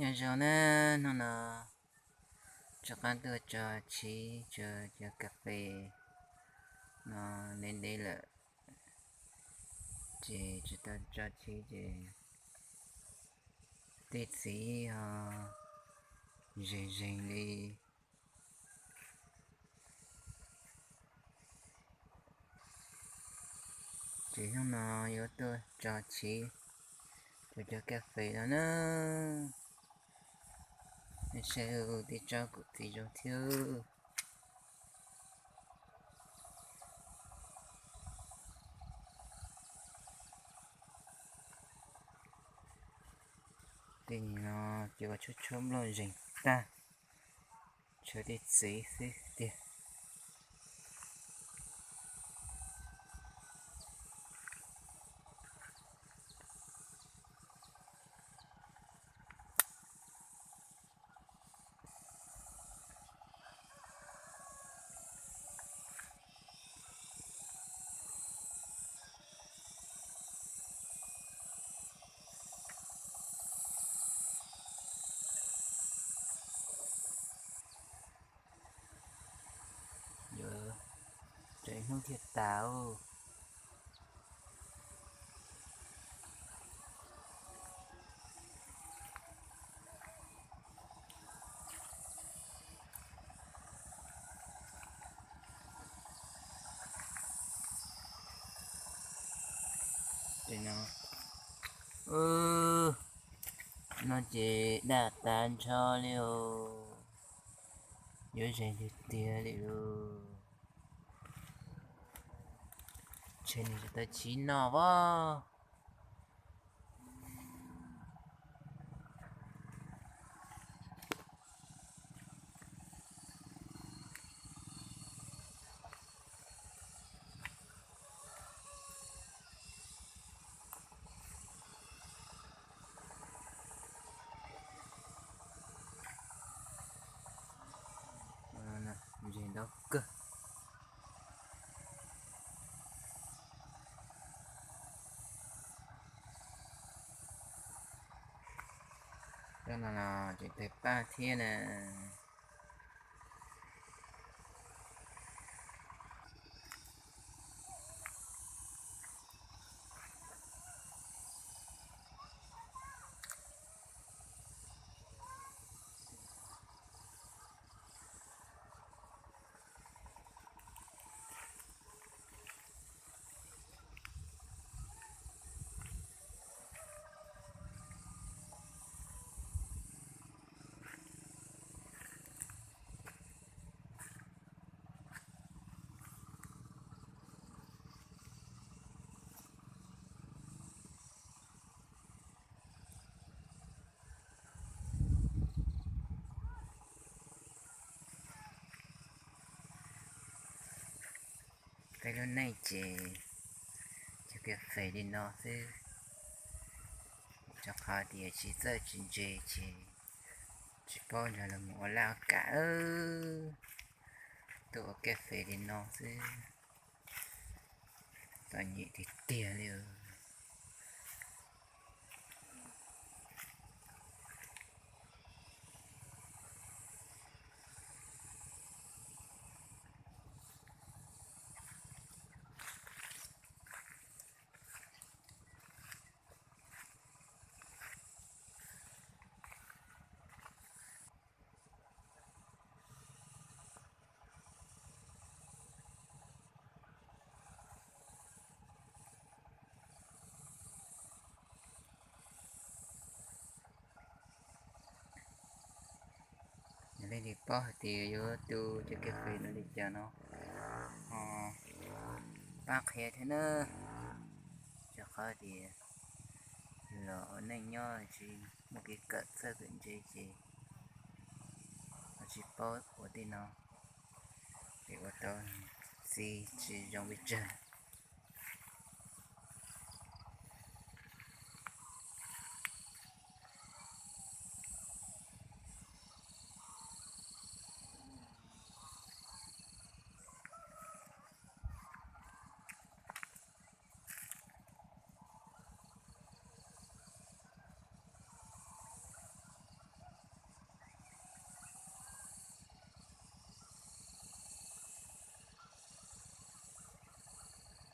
Nyob zoo na, hnub no rov qab tuaj tso tshiv, tso cov kas fes no ntev ntev lawm, ces tsis tau tso tshiv ces tej txiv ho zeeg zeeg li. Ces hnub no yuav tuaj tso tshiv, tso cov kas fes no na. Nej saib, tej tsob kuj txiv zoo thiab. Tej no ces ua tshuab tshuab nplooj zeeg tag, tshuav tej txiv xwb tiag. Yuav tsev hnub thiaj tas. No ces daj tas ntsho li os. Yuav zeeg tiag tiag li os. Ntshe nws tsis tau chiv noj as. Ntseeg ntau kawg. Cov no los tseem tawg paj thiab na. Peb lub neej ces cov kas fes li no xwb, rau qhov tias tsis txawj tsis ntse ces tsis paub nrog luag mus ua laj ua kam, tuaj ua kas fes li no xwb, txom nyem tiag tiag li. Leej twg paub hais tias yuav tu cov kas fes no li cas no ho pab qhia thiab na, rau qhov tias los ua neej nyob tsis muaj kev kawm txawj kawm ntse ces ho tsis paub ua tej no, ces ua tau txiv tsis zoo pes tsawg.